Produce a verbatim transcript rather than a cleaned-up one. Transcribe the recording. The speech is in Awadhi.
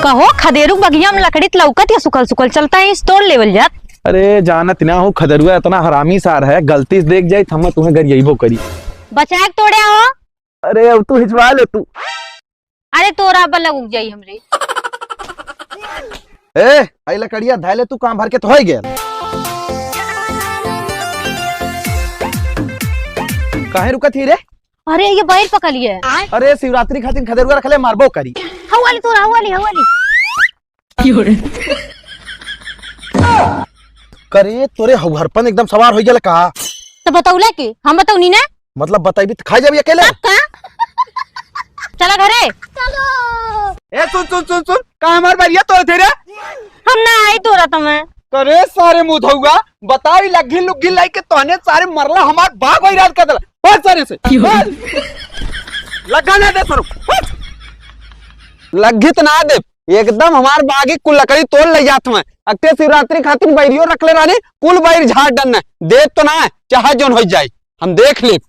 कहो, खदेरू बगिया में लकड़ी त लौकत या सुखल सुखल, चलता है, इस तोड़ लेवल जात। अरे, जानत ना हो, खदेरुआ इतना हरामी सार है, गलती से देख जाई त हम तुहें गरियइबो करी। बचाए के तोड़े हो। अरे, अब तू हिचवा ले तू। अरे, तोरा अब लग उग जाई हमरे। ए, आई लकड़िया धै ले तू, काम भर के तो होइ गेल। काहे रुकत ही रे? अरे, ये बैर पकड़ लिए। अरे, शिवरात्रि खातिर खदेरुआ रखले, मारबो करी। हौ वाली तोरा, हौ वाली, हौ वाली। करे, तोरे हौहरपन एकदम सवार होइ गेल का? तो बतौले के? हम बतौनी ना? मतलब, बतैबी त खा जाबी अकेले? तब का? चला घरे। ए, सुन, सुन, सुन, सुन, का हमार बैरिया तोड़ थे रे? हम ना आई तोरा तुम्हें। करे सारे मुधौआ, बताई लग्गी लुग्गी लाई के तोहने सारे मरला हमार बाप बैराज कर देला। भाग सारे से। भाग। लग्गा ना दे सरो। लग्गी त ना दे। एकदम हमार बागी कुल लकड़ी तोड़ ले जात हमें। अक्के शिवरात्रि खातिर बैरियो रख ले रानी, कुल बैर झाड़ डन है। दे तो ना है, चाहे जोन होइ जाए, हम देख लेब।